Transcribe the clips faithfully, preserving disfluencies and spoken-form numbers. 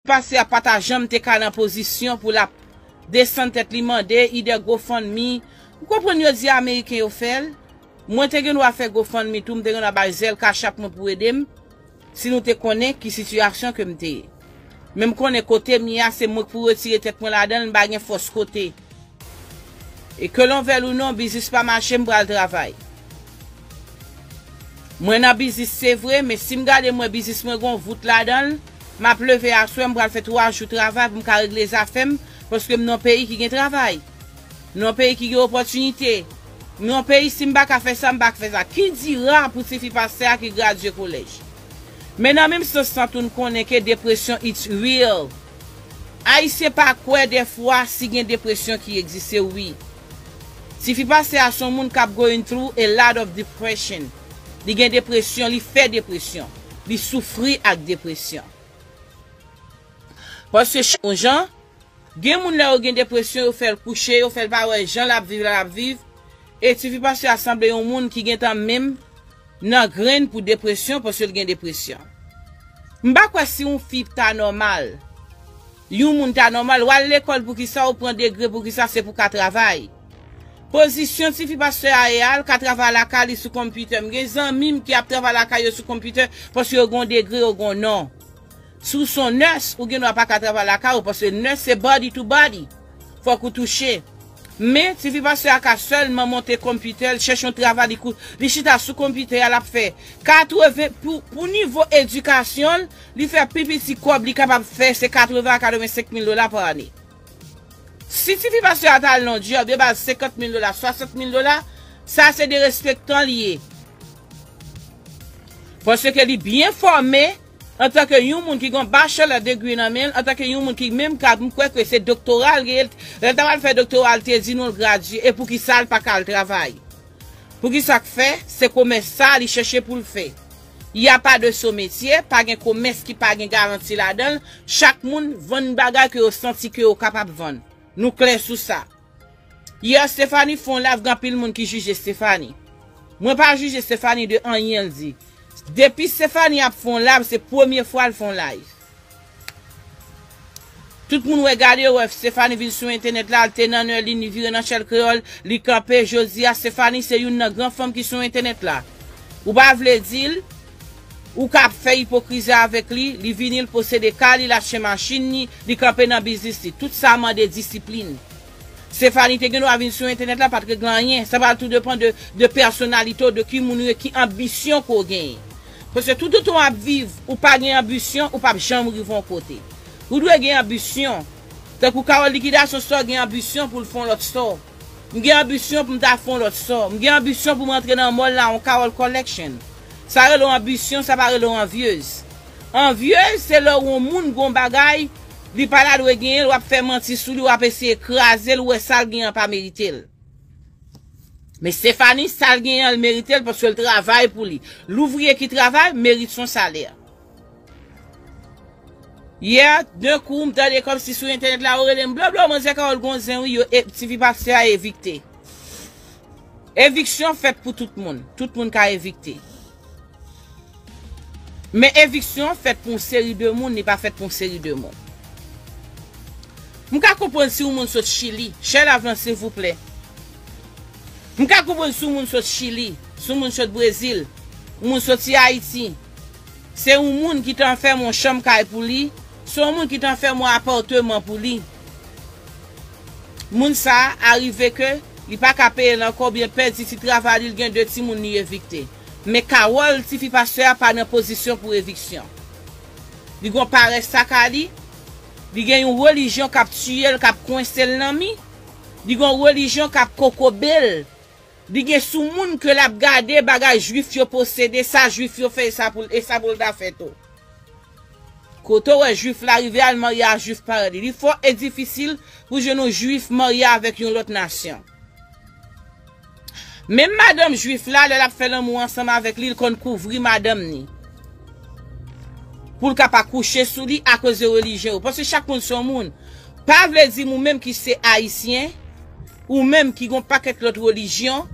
Pastè a pa ta janm te ka nan pozisyon pou l ap desann tèt li mande ide GoFundMe. Ou konprann yo di Ameriken yo fè l? Mwen te gen dwa fè GoFundMe tou, m te gen dwa bay Zelle Cash App mwen pou ede m, si nou te konnen ki sitiyasyon ke m te ye. Men m konnen kote m ye a, se mwen k pou retire tèt mwen ladan l, m pa gen fòs kote. E ke l vle l ou non, biznis pa mache, m pral travay. Mwen nan biznis, se vre, men si m gade m wè biznis mwen gon vout ladan l, m ap leve aswè, m pral fè twa jou travay pou m ka regle zafè m, paske m nan peyi ki gen travay. M nan peyi ki gen opòtinite. M nan peyi, si m pa ka fè sa, m pa ka fè sa. Ki dira pou tifi pastè a ki gradye kolèj? Men nan menm sans lan tou, n konnen ke depresyon, it's real. Ayisyen pa kwè dèfwa si gen depresyon ki egziste, wi. Tifi pastè a se yon moun k ap going through a lot of depression. Li gen depresyon, li fè depresyon. Li soufri ak depresyon. Paske chak yon jan, gen moun lè yo gen depresyon, yo fè l kouche, yo fè l pa wè jan l ap viv la, l ap viv. E tifi pastè a sanble yon moun ki gentan menm nan grenn pou depresyon, paske l gen depresyon. M pa kwè si yon fi ta nòmal, yon moun ta nòmal, w al lekòl pou ki sa, ou pran degre pou ki sa, se pou ka travay. Pozisyon tifi pastè a ye a, l ka travay lakay li sou konpitè. M gen zanmi m ki ap travay lakay yo sou konpitè, paske yo gon degre, yo gon non. Si w se yon nurse, ou gen dwa pa ka travay lakay ou, paske nurse se body to body. Fòk ou touche. Men, tifi pastè a ka sèlman monte konpitè, l chèche yon travay, li kou-, li chita sou konpitè a, l ap fè katreven, pou, pou nivo edikasyon l, li fè pi piti kòb li kapab fè, se katreven a katrevensenk mil dola pa ane. Si tifi pastè a ta al nan djòb, yo ba l senkant mil dola, swasant mil dola, sa se derespektan li ye. Paske li byen fòme, antanke yon moun ki gen bachelor degree nan men l, antanke yon moun ki menm ka, m kwè ke se doktora l genyen, lè l ta pral fè doktora l te di nou l gradye, e poukisa l pa ka al travay? Poukisa k fè se komès sa li chèche pou l fè? Y a pa de so metye, pa gen komès ki pa gen garanti ladan l, chak moun vann bagay ke yo santi ke yo kapab vann. Nou klè sou sa. Yè, Stephanie fè yon live, gen anpil moun ki jije Stephanie. Mwen pa jije Stephanie de anyen l di. Depi Stephanie ap fè yon live, se premye fwa l fè yon live. Tout moun wè, gade, yo wè Stephanie vin sou entènèt la, l te nan nè li, li vire nan chèl kreyòl, li kanpe. Jodi a, Stephanie se youn nan gran fanm ki sou entènèt la. Ou pa vle di l, ou ka ap fè ipokrizi avèk li, li vini, l posede kay li, l achte machin li, li kanpe nan biznis li. Tout sa mande disiplin. Stephanie te gen dwa vin sou entènèt la, pa t regle anyen. Sa va tou depann de, de pèsonalite w, de ki moun ou ye, ki anbisyon ke w genyen. Paske toutotan w ap viv, ou pa gen anbisyon, ou p ap janm rive yon kote. Ou dwe gen anbisyon. Tankou Carole Liquidation Store gen anbisyon pou l fè yon lòt store. M gen anbisyon pou m ta fè yon lòt store. M gen anbisyon pou m antre nan mall la, yon Carole Collection. Sa rele w anbisyon, sa pa rele w anvyez. Anvyez, se lè w yon moun gen yon bagay, li pa ta dwe genyen l, w ap fè manti sou li, w ap eseye kraze l, ou wè sa l genyen an pa merite l. Men Stephanie, sa l genyen an, l merite l paske l travay pou li. Louvriye ki travay merite son salè. Yè, d'un coup, m tande kòmsi sou entènèt la, yo rele m, blo, blo, manzè Carole gon zen, wi, yo, e, tifi pastè a evikte. Eviksyon fèt pou tout moun. Tout moun ka evikte. Men eviksyon fèt pou yon seri de moun, li pa fèt pou yon seri de moun. M ka konprann si yon moun sot Chili, share live lan silvouplè. M ka konprann si yon moun sot Chili, si yon moun sot Brezil, yon moun soti Ayiti. Se yon moun ki t anfème yon chanm kay pou li, se yon moun ki t anfème yon apatman pou li. Moun sa a rive ke li pa ka peye l ankò, oubyen pèdi ti travay li, l gen de timoun li evikte. Men Carole, tifi pastè a, pa nan pozisyon pou eviksyon. Li gon parès lakay li, li gen yon relijyon k ap tiye l, k ap kwense l nan mi, li gon relijyon k ap kokobe l, li gen sou moun ke l ap gade bagay jwif yo posede, sa jwif yo fè, e sa pou l, e sa pou l ta fè tou. Kote w wè jwif la rive al marye a jwif parèy li? Li fò e difisil pou jwenn yon jwif marye avèk yon lòt nasyon. Menm madanm jwif la, lè l ap fè lanmou ansanm avèk li, l konn kouvri madanm ni. Pou l ka pa kouche sou li akoz de relijyon yo. Paske chak moun se yon moun. Pa vle di m ou menm ki se ayisyen, ou menm ki gon pakèt lòt relijyon,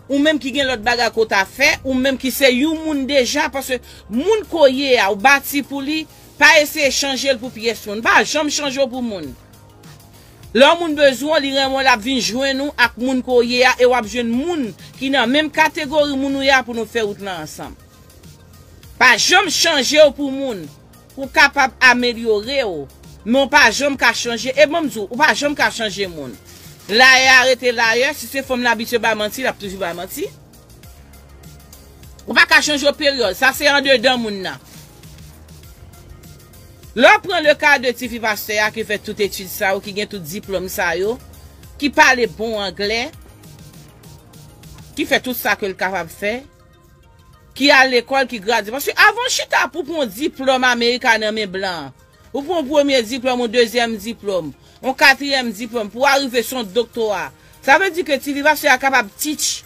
ou menm ki gen lòt bagay ke w ta fè, ou menm ki se yon moun deja, paske moun ke w ye a, ou bati pou li, Pa eseye chanje l pou pyès moun. Pa janm chanje w pou moun. Lè yon moun bezwen w, li renmen w, l ap vin jwenn ou ak moun ke w ye a, e w ap jwenn moun ki nan menm kategori moun ou ye a pou nou fè wout lan ansanm. Pa janm chanje w pou moun. Ou kapab amelyore w, men w pa janm ka chanje. E ban m di w, ou pa janm ka chanje moun. Layè a rete layè, si se fanm nan abitye bay manti, l ap toujou bay manti. Ou pa ka chanje w peryòd. Sa se andedan moun nan. Lè w pran le ka de ti fi pastè a ki fè tout etid sa yo, ki gen tout diplòm sa yo, ki pale bon anglè, ki fè tout sa ke l kapab fè, ki al lekòl, ki gradye. Paske avan w chita pou w pran yon diplòm Amerika nan men blan, ou pran yon premye diplòm, yon dezyèm diplòm, yon katriyèm diplòm, pou w arive se yon doktora. Sa vle di ke ti fi pastè a kapab teach.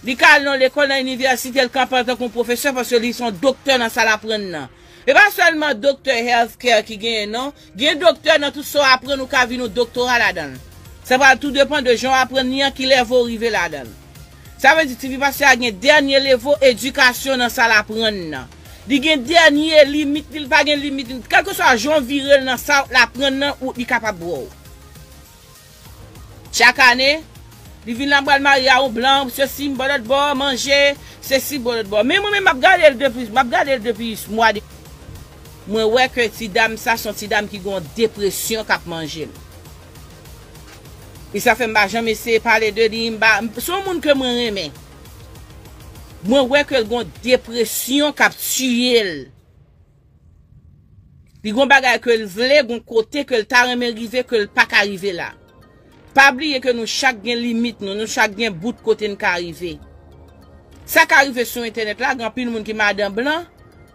Li ka al nan lekòl, nan inivèsite, l kanpe antanke yon pwofesè paske li se yon doktè nan sa l aprann nan. E pa sèlman doktè healthcare ki genyen, non. Gen doktè nan tout sa w aprann, ou ka vin yon doktora ladan l. Sa pral tou depann de jan w aprann li an, ki lève w rive ladan l. Sa vle di, ti fi pastè a gen dènye levo edikasyon nan sa l aprann nan. Li gen dènye limit li, li pa gen limit. Kèlkeswa jan w vire l nan sa l aprann nan, ou, li kapab wè w. Chak ane, li vin la, m pral marye a yon blan, sesi, m bò lòt bò, manje, sesi, bò lòt bò. Men mwen menm, m ap gade l depi, m ap gade l depi mwa de, mwen wè ke ti dam sa, se yon ti dam ki gen yon depresyon k ap manje l. E sa fè m pa janm eseye pale de li, m pa, se yon moun ke mwen renmen. Mwen wè ke l gen yon depresyon k ap tiye l. Li gon bagay ke l vle, gon kote ke l ta renmen rive, ke l pa ka rive la. Pa bliye ke nou chak gen limit nou, nou chak gen bout kote n ka rive. Sa ka rive sou entènèt la, gen anpil moun ki madan blan,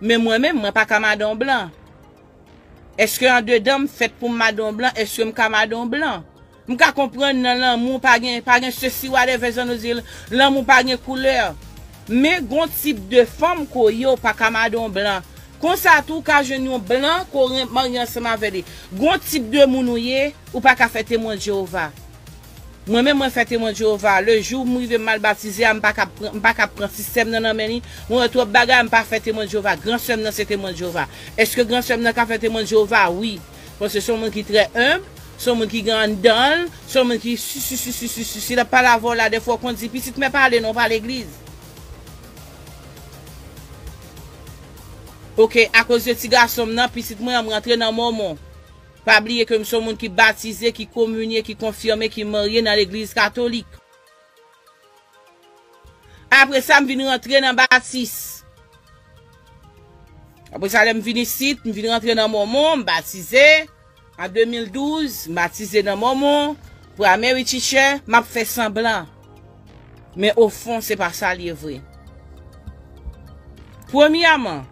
men mwen menm, mwen pa ka madan yon blan. Èske andedan m fèt pou m madan yon blan? Èske m ka madan yon blan? M ka konprann nan lanmou pa gen, pa gen sesi, whatever jan nou di l, lanmou pa gen koulè. Men gon tip de fanm ke w ye, w pa ka madan yon blan. Konsa tou, w ka jwenn yon blan ke w ren-, marye ansanm avè li. Gon tip de moun ou ye, ou pa ka fè Temwen Jewova. Mwen menm, mwen fè Temwen Jewova. Le jou m rive m al batize a, m pa ka pran, m pa ka pran sistèm nan nan men li. Mwen wè twòp bagay, m pa fè Temwen Jewova. Gran sè m nan se Temwen Jewova. Èske gran sè m nan ka fè Temwen Jewova? Wi. Paske se yon moun ki trè enb, se yon moun ki gen anndan l, se yon moun ki si, si, si, si, si, si, si l ap pale avè w la, dèfwa w konn di, "Pitit mwen pale non, pa legliz." Oke, akoz de ti gason m nan, pitit mwen an, m rantre nan Mòmon. Pa bliye ke m se yon moun ki batize, ki kominye, ki konfime, ki marye nan legliz katolik. Apre sa, m vin rantre nan batis. Apre sa, lè m vin isit, m vin rantre nan Mòmon, m batize. An de mil douz, m batize nan Mòmon, primary teacher, m ap fè sanblan. Men ofon, se pa sa l ye vre. Premyèman,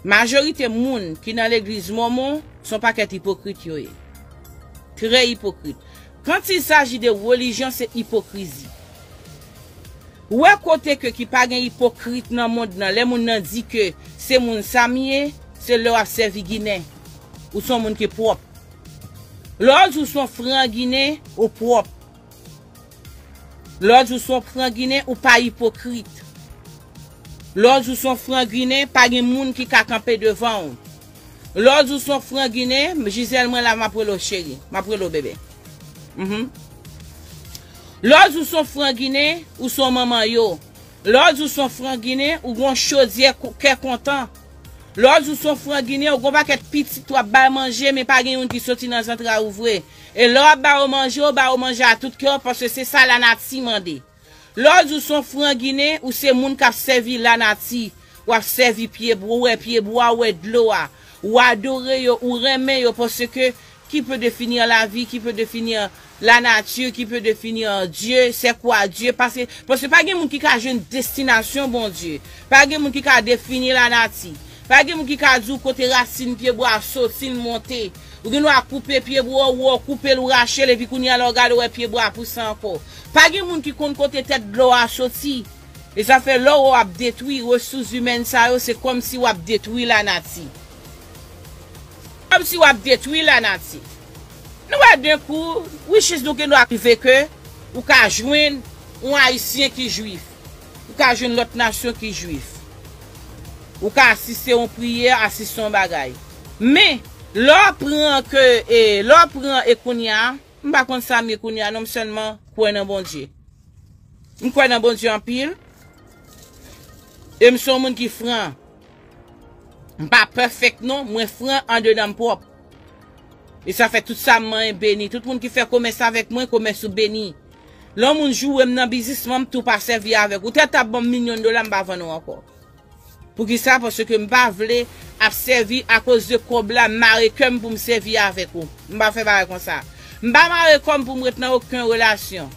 majorite moun ki nan legliz Mòmon, se yon pakèt ipokrit yo ye. Trè ipokrit. Quand il s'agit de religion, se ipokrizi. Ou wè kote ke ki pa gen ipokrit nan mond nan, lè moun nan di ke se moun sa m ye, se lè w ap sèvi Ginen. Ou se yon moun ki pwòp. Lè w di w se yon fran Ginen, ou pwòp. Lè w di w se yon fran Ginen, ou pa ipokrit. Lè w di w se yon fran Ginen, pa gen moun ki ka kanpe devan w. Lè w di w se yon fran Ginen, Gisèle, mwen la, m ap rele w cheri, m ap rele w bebe. Mhm. Lè w di w se yon fran Ginen, ou se yon manman yo. Lè w di w se yon fran Ginen, ou gon chodyè kou-, kè kontan. Lè w di w se yon fran Ginen, ou gon pakèt pitit w ap bay manje, men pa gen youn ki soti nan zantray ou vre. E lè w ap ba yo manje, w ba yo manje a tout kè w, paske se sa lanati mande. Lè w di w se yon fran Ginen, ou se moun k ap sèvi lanati, w ap sèvi pyebwa, ou wè pyebwa, ou wè dlo a, ou adore yo, ou renmen yo, paske qui peut définir la vie, qui peut définir la nature, qui peut définir Dieu, c'est quoi Dieu? Paske, paske pa gen moun ki ka jwenn destinasyon Bondye. Pa gen moun ki ka defini lanati. Pa gen moun ki ka di w kote rasin pyebwa a soti, l monte. Ou gen dwa koupe pyebwa, ou wè w koupe l, ou rache l, epi kounye a lè w gade, w wè pyebwa a pouse ankò. Pa gen moun ki konn kote tèt dlo a soti. E sa fè lè w ap detwi resous imèn sa yo, se kòmsi w ap detwi lanati. Kòmsi w ap detwi lanati. Nou wè, denkou, richès nou gen dwa rive ke ou ka jwenn yon Ayisyen ki jwif. Ou ka jwenn lòt nasyon ki jwif. Ou ka asiste yon priyè, asiste yon bagay. Men, lè w pran ke, e, lè w pran e kounye a, m pa konn sa m ye kounye a, non, m sèlman kwè nan Bondye. M kwè nan Bondye anpil. E m se yon moun ki fran. M pa pèfèk non, mwen fran andedan m pwòp. E sa fè tout sa m manyen beni. Tout moun ki fè komès avèk mwen, komès ou beni. Lè yon moun joure m nan biznis mwen, m tou pa sèvi avèk ou. Ou te t ap ban m milyon dola, m pa vann ou ankò. Poukisa? Paske m pa vle ap sèvi akoz de kòb la, m mare kè m pou m sèvi avèk ou. M pa fè bagay konsa. M pa mare kò m pou m ret nan okenn relasyon.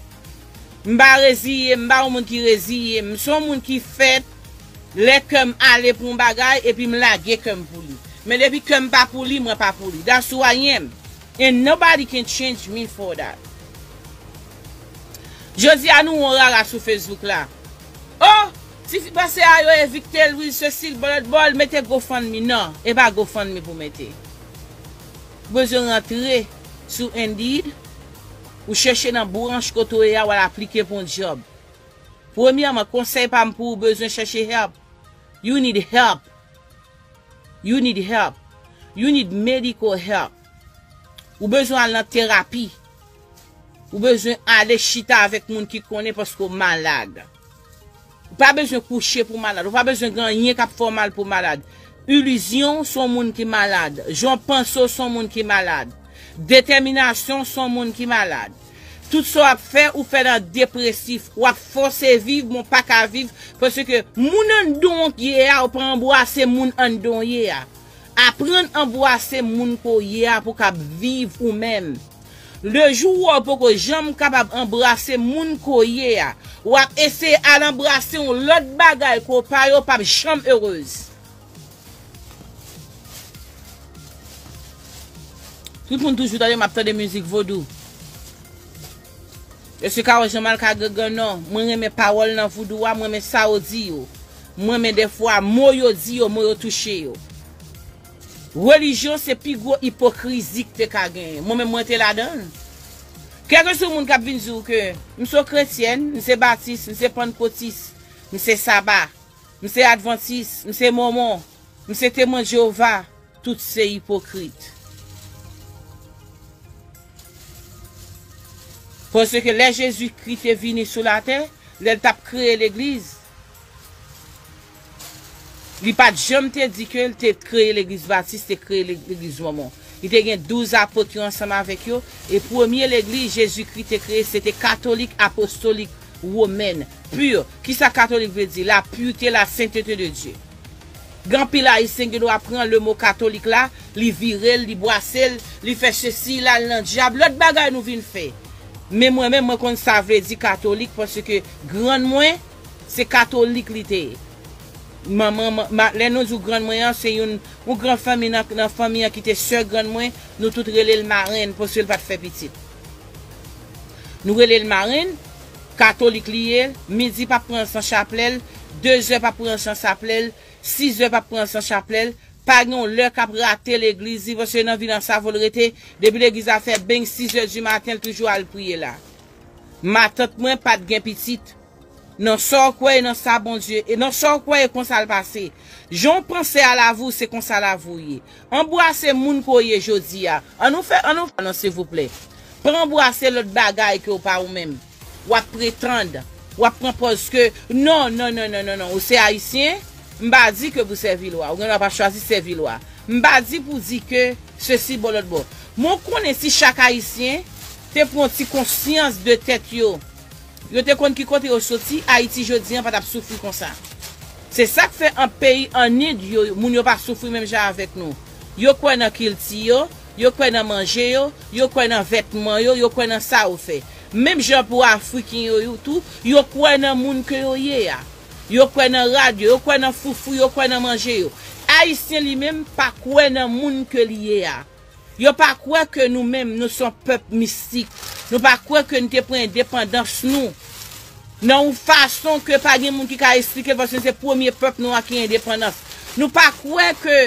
M pa reziye, m pa yon moun ki reziye. M se yon moun ki fèt, lè kè m ale pou yon bagay, epi m lage kè m pou li. Men depi kè m pa pou li, mwen pa pou li. That's who I am. And nobody can change me for that. Jodi a nou wè yon rara sou Facebook la. Oh, tifi pase a yo evikte l, wi, sesi l, bò lòt bò l, mete GoFundMe. Non, e pa GoFundMe pou mete. Ou bezwen rantre sou Indeed, ou chèche nan branch kote w ye a, w al aplike pou yon djòb. Premyèman, konsèy pa m pou ou bezwen chèche help. You need help. You need help. You need medical help. Ou bezwen al nan terapi. Ou bezwen ale chita avèk moun ki konnen paske w malad. Ou pa bezwen kouche pou malad. Ou pa bezwen gen anyen k ap fè w mal pou w malad. Ilizyon se yon moun ki malad. Jan w panse w se yon moun ki malad. Detèminasyon se yon moun ki malad. Tout sa w ap fè, ou fè nan depresif. W ap fòse viv, men w pa ka viv. Paske moun anndan w ye a, ou pa anbrase moun anndan w ye a. Aprann anbrase moun ke w ye a pou w kab viv ou menm. Lejou w wè w poko janm kapab anbrase moun ke w ye a, w ap eseye al anbrase yon lòt bagay ke w pa ye, w p ap janm erez. Tout moun toujou tande m ap tande mizik vodou. Mesye Carole Jean Mal ka gangan non. Mwen renmen pawòl nan voudou a, mwen renmen sa yo di yo. Mwen renmen dèfwa mo yo di yo, mo yo touche yo. Relijyon se pi gwo ipokrizi ki te ka genyen. Mwen menm mwen te ladan l. Kèlkeswa moun k ap vin di w ke m se yon kretyèn, m se batis, m se pannkotis, m se saba, m se advantis, m se mòmon, m se temwen Jewova, tout se ipokrit. Paske lè Jezikri te vini sou latè, lè l t ap kreye legliz, li pa t janm te di ke l te kreye legliz batis, te kreye le- legliz mòmon. Li te gen douz apot yo ansanm avèk yo, e premye legliz Jezikri te kreye, se te katolik apostolik womèn, pur. Kisa katolik vle di? La pureté, la sainteté de Dieu. Gen anpil Ayisyen gen dwa pran le mo katolik la, li vire l, li bwase l, li fè sesi, l al nan dyab, lòt bagay nou vin fè. Men mwen menm, mwen konn sa vle di katolik, paske grann mwen, se katolik li te ye. Manman, ma- lè nou di w grann mwen an, se youn, yon gran fanmi nan, nan fanmi an ki te sè grann mwen, nou tout rele l marenn, paske l pa t fè pitit. Nou rele l marenn, katolik li ye, midi p ap pran l san chaplè l, dezè p ap pran l san chaplè l, sizè p ap pran l san chaplè l, pa gen yon lè k ap rate legliz li, paske nan vil an Savon l rete, depi legliz la fè beng sizè di maten, l toujou al priye la. Matant mwen pa t gen pitit. Nan sa w kwè e nan sa Bondye, e nan sa w kwè e konsa l pase. Jan w panse a lavi w, se konsa lavi w ye. Anbrase moun ke w ye jodi a. Ann nou fè, ann nou, non, silvouplè. Pa anbrase lòt bagay ke w pa ou menm. W ap pretann. W ap pran pòz ke, non, non, non, non, non, non. Ou se Ayisyen, m pa di ke pou Sèvilwa. Ou gen dwa pa chwazi Sèvilwa. M pa di pou di ke sesi bò lòt bò. Men w konnen si chak Ayisyen te pran yon ti konsyans de tèt yo, yo te konn ki kote yo soti, Ayiti jodi an pa t ap soufri konsa. Se sa k fè an peyi an End, yo, moun yo pa soufri menm jan avèk nou. Yo kwè nan kilti yo, yo kwè nan manje yo, yo kwè nan vètman yo, yo kwè nan sa yo fè. Menm jan pou Afriken yo, yo tou, yo kwè nan moun ke yo ye a. Yo kwè nan rad yo, yo kwè nan foufou, yo kwè nan manje yo. Ayisyen li menm pa kwè nan moun ke li ye a. Yo pa kwè ke nou menm, nou se yon pèp mistik. Nou pa kwè ke nou te pran endepandans nou. Nan yon fason ke pa gen moun ki ka esplike l, paske se premye pèp nwa ki endepandans. Nou pa kwè ke,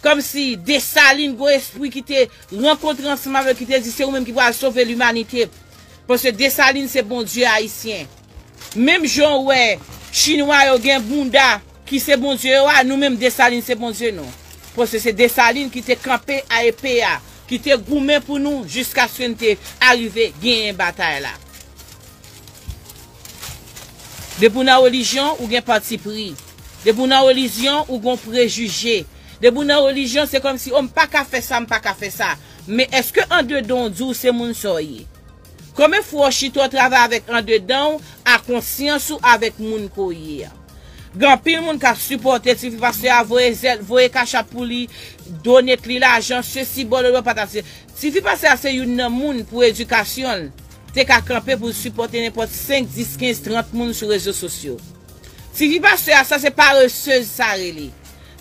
kòmsi Desalin, gwo espri ki te rankontre ansanm avè l, ki te di, se ou menm ki pral sove limanite. Paske Desalin se Bondye ayisyen. Menm jan w wè Chinwa yo gen bounda, ki se Bondye yo a, nou menm Desalin se Bondye nou. Paske se Desalin ki te kanpe a epe a, ki te goumen pou nou jiskaske n te arive genyen batay la. Depi w nan relijyon, ou gen patipri. Depi w nan relijyon, ou gen prejije. Depi w nan relijyon, se kòmsi, o, m pa ka fè sa, m pa ka fè sa. Men èske andedan w di w se moun sa w ye? Konbyen fwa w chita w travay avèk andedan w, a konsyans ou, avèk moun ke w ye a? Gen anpil moun k ap sipòte tifi pastè a, voye zèl, voye kachap pou li, donate li lajan, sesi, bòlòlò, patati. Tifi pastè a se youn nan moun pou edikasyon l te ka kanpe pou l sipòte nenpòt senk, dis, kenz, trant moun sou rezo sosyo. Tifi pastè a, sa se paresez sa rele.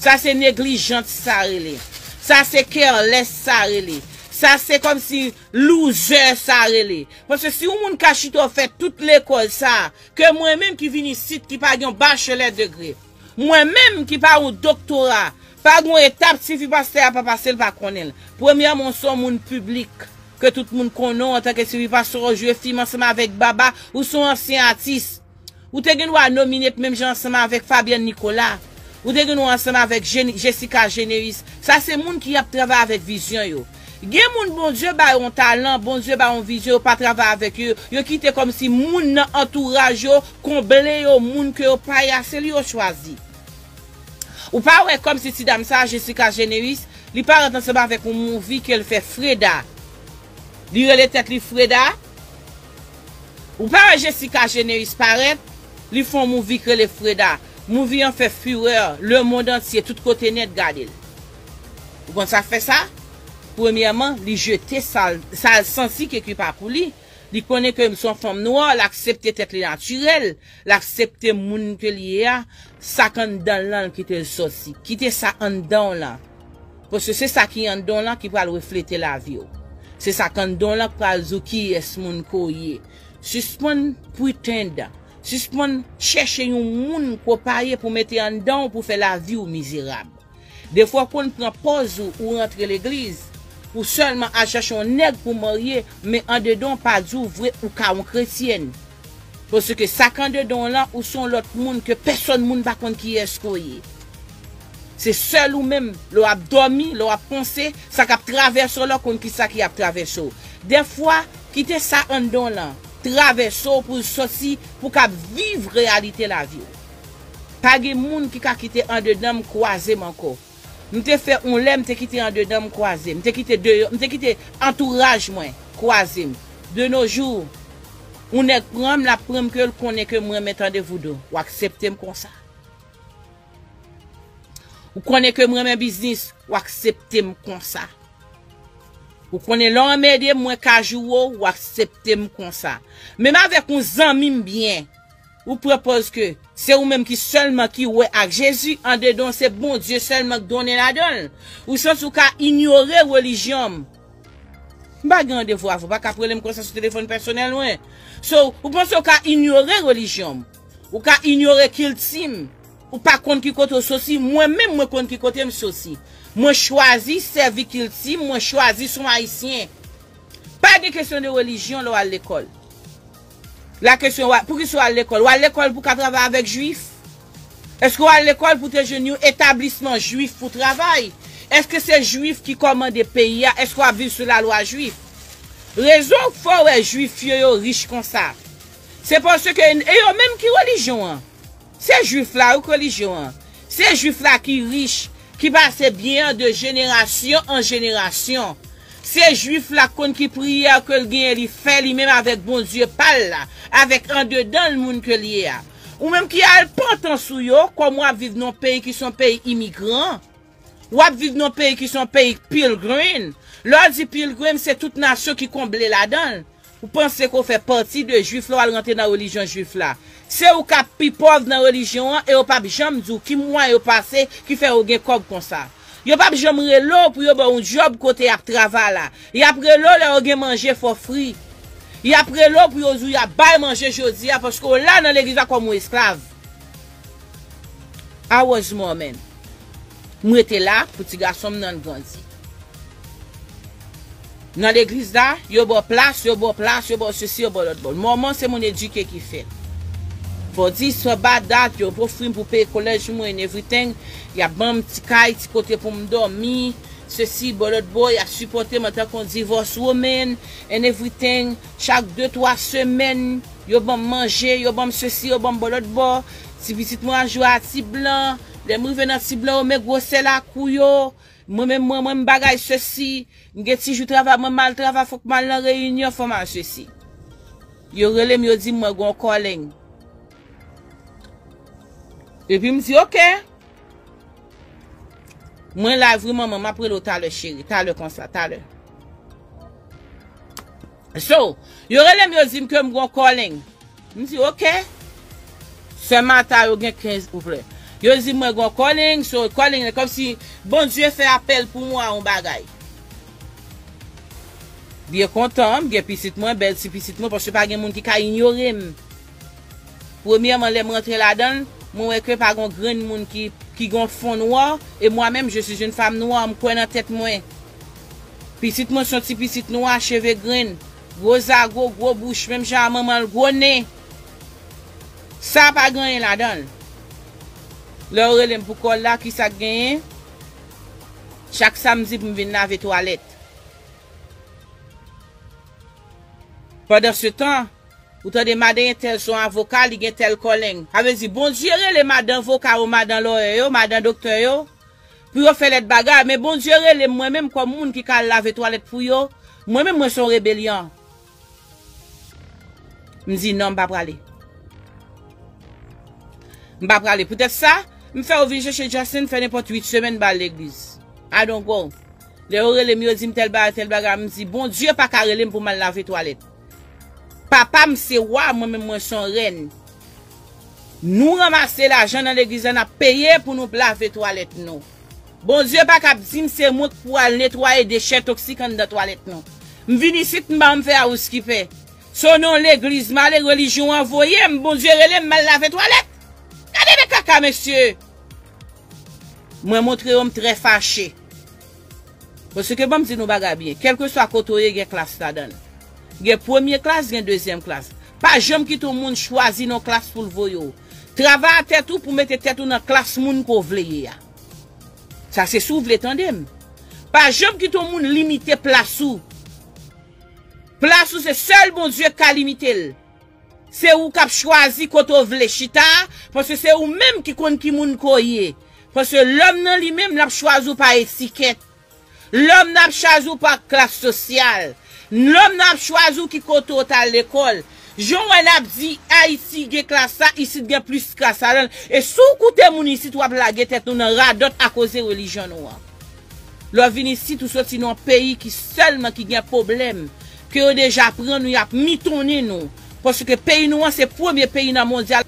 Sa se neglijant sa rele. Sa se careless sa rele. Sa se kòmsi loser sa rele. Paske si yon moun ka chita w fè tout lekòl sa, ke mwen menm ki vin isit ki pa gen yon bachelè degre, mwen menm ki pa yon doktora, pa gen yon etap tifi pastè a pa pase l pa konnen l. Premyèman, w se yon moun piblik, ke tout moun konnen w antanke tifi pastè, w jwe fim ansanm avèk Baba, ou se yon ansyen atis. Ou te gen dwa nominate menm jan ansanm avèk Fabienne Nicolas. Ou te gen dwa ansanm avèk Jen-, Jessica Généus. Sa se moun ki ap travay avèk vizyon yo. Gen moun Bondye ba yo yon talan, Bondye ba yo yon vizyon, yo pa travay avèk yo. Yo kite kòmsi moun nan antouraj yo konble yo, moun ke yo pa ye a, se li yo chwazi. Ou pa wè kòmsi ti dam sa, Jessica Généus, li parèt ansanm avèk yon movie ke l fè Freda. Li rele tèt li Freda. Ou pa wè Jessica Généus parèt, li fè yon movie k rele Freda. Movie an fè furè, lemonn antye, tout kote nèt gade l. Ou konn sa k fè sa? Premyèman, li jete sa l, sa l santi ke ki pa pou li. Li konnen ke m se yon fanm nwa, l aksepte tèt li natirèl, l aksepte moun ke l ye a, sa k anndan l lan l kite l sòti. Kite sa anndan w lan. Paske se sa ki anndan w lan ki pral reflete lavi w. Se sa k anndan w lan k pral di w kiyès moun ke w ye. Sispann pretend. Sispann chèche yon moun ke w pa ye pou mete anndan w pou fè lavi w mizerab. Defwa w konn pran pòz ou, ou rantre legliz, ou sèlman al chache yon nèg pou marye, men andedan w pa di w vre ou ka yon kretyèn. Paske sa k andedan w lan, ou se yon lòt moun ke pèsonn moun pa konn kiyès ke w ye. Se sèl ou menm, lè w ap dòmi, lè w ap panse, sa k ap travèse w la, w konn kisa ki ap travèse w. Defwa, kite sa anndan w lan travèse w pou l sòti, pou w kab viv reyalite lavi w. Pa gen moun ki ka kite andedan m kwaze m ankò. M te fè yon lè, m te kite andedan m kwaze m, m te kite deyò, m te kite antouraj mwen kwaze m. De nos jours, yon nèg pran m, l ap pran m ke l konnen ke m renmen tande voudou. W aksepte m konsa. Ou konnen ke m renmen biznis, w aksepte m konsa. Ou konnen lè w anmède m, mwen ka joure w, w aksepte m konsa. Menm avèk yon zanmi m byen, ou pran pòz ke se ou menm ki sèlman ki wè ak Jezi, andedan w se Bondye sèlman k donnen ladan l. Ou santi w ka inyore relijyon m. M pa gen randevou avè w, ou pa ka ap rele m konsa sou telefòn pèsonèl mwen. So, ou panse w ka inyore relijyon m. Ou ka inyore kilti m. Ou pa konn ki kote w soti, mwen menm mwen konn ki kote m soti. Mwen chwazi sèvi kilti m, mwen chwazi son ayisyen. Pa gen kesyon de relijyon lè w al lekòl. La kesyon, wa-, poukisa w al lekòl? W al lekòl pou w ka travay avèk jwif? Èske w al lekòl pou te jwenn yon etablisman jwif pou travay? Èske se jwif ki kòmande peyi a? Èske w ap viv sou lalwa jwif? Rezon k fè w wè jwif yo, yo rich konsa, se paske e yo menm ki relijyon an. Se jwif la, wi, k relijyon an. Se jwif la ki rich, ki pase byen an de jenerasyon an jenerasyon. Se jwif la k konn ki priyè ke l genyen, li fè li menm avèk Bondye pa l la, avèk andedan l moun ke l ye a. Ou menm ki al pantan sou yo, kòm w ap viv nan yon peyi ki se yon peyi imigran, w ap viv nan yon peyi ki se yon peyi pilgrim. Lè w di pilgrim, se tout nasyon ki konble ladan l. Ou panse ke w fè pati de jwif la, w al rantre nan relijyon jwif la. Se ou k ap pi pòv nan relijyon an e yo p ap janm di w ki mwayen yo pase ki fè yo gen kòb konsa. Yo p ap janm rele w pou yo ba w yon djòb kote y ap travay la. Y ap rele w lè yo gen manje for free. Y ap rele w pou yo di w y ap bay manje jodi a paske w la nan legliz la kòm yon esklav. I was Mormon. M rete la pou ti gason m nan grandi. Nan legliz la, yo ba w plas, yo ba w plas, yo ba w sesi, yo ba w lòt bò. Mòmon se moun edike ki fèt. Bòdis, fè ba dat, yo ofri m pou peye kolèj mwen and everything. Y ap ban m ti kay, ti kote pou m dòmi. Sesi, bò lòt bò, y ap sipòte m antanke yon divorce woman and everything. Chak de, twa semèn, yo ban m manje, yo ban m sesi, yo ban m bò lòt bò. Ti pitit mwen ap jwe a ti blan. Lè m rive nan ti blan, yo met gwosè lakou yo. Mwen menm, mwen, mwen, m bagay sesi. M gen ti jou travay, mwen m al travay, fòk m al nan reyinyon, fò m al sesi. Yo rele m, yo di m mwen gon calling. Epi m di, "Oke." Mwen live wi manman, m ap rele w talè cheri, talè konsa, talè. So, yo rele m, yo di m ke m gon calling. M di, "Oke." Sè Mata yo gen kenz, souple. Yo di mwen gon calling, so calling, kòmsi Bondye fè apèl pou mwen a yon bagay. Byen kontan, m gen pitit mwen, bèl ti pitit mwen, paske pa gen moun ki ka inyore m. Premyèman, lè m rantre ladan l, mwen wè ke pa gon grenn moun ki, ki gon fon nwa, e mwa menm, je suis une femme noire, m kwè nan tèt mwen. Pitit mwen se yon ti pitit nwa, cheve grenn, gwo zago, gwo bouch, menm jan a manman l, gwo nen. Sa pa gen anyen ladan l. Lè yo rele m pou kòl la, kisa k genyen? Chak samdi pou m vin lave twalèt. Pandan se tan, ou tande madan entèl se yon avoka, li gen tèl calling. Sa vle di, Bondye rele madan avoka yo, madan lawyer yo, madan doktè yo, pou yo fè lòt bagay, men Bondye rele m mwen menm kòm moun ki ka al lave twalèt pou yo. Mwen menm, mwen se yon rebelyon. M di non, m pa prale. M pa prale. Poutèt sa, m fè yo vin chèche Justin, fè nenpòt uit semèn, ba l legliz. I don't go. Lè yo rele m, yo di m tèl bagay, tèl bagay, m di, Bondye pa ka rele m pou m al lave twalèt. Papa m se wa, mwen menm mwen se yon rèn. Nou ranmase lajan nan legliz la, n ap peye pou nou lave twalèt nou. Bondye pa kab di m se mwen k pou al netwaye dechè toksik anndan twalèt nou. M vin isit, m pa janm fè housekeeping. Se nan yon legliz m ale, relijyon an voye m, Bondye rele m, m al lave twalèt. Gade de kaka, mesye! Mwen montre yo m trè fache. Paske ban m di nou bagay byen, kèlkeswa kote w ye, gen klas ladan l. Gen premye klas, gen dezyèm klas. Pa janm kite yon moun chwazi nan klas pou l voye w. Travay a tèt ou pou mete tèt ou nan klas moun ke w vle ye a. Sa se si w vle tande m. Pa janm kite yon moun limite plas ou. Plas ou se sèl Bondye k ka limite l. Se ou k ap chwazi kote w vle chita, paske se ou menm ki konn ki moun ke w ye. Paske lòm nan li menm, l ap chwazi w pa etikèt. Lòm nan ap chwazi w pa klas sosyal. Lòm nan ap chwazi w ki kote w t al lekòl. Jan w wè n ap di Ayiti gen klas sa, isit gen plis klas ladan l. E si w koute moun isit, w ap lage tèt nou nan radòt akoz de relijyon nou an. Lè w vin isit, ou soti nan yon peyi ki sèlman ki gen pwoblèm, ke yo deja pran nou, y ap mitonnen nou. Paske peyi nou an se premye peyi nan mondyal.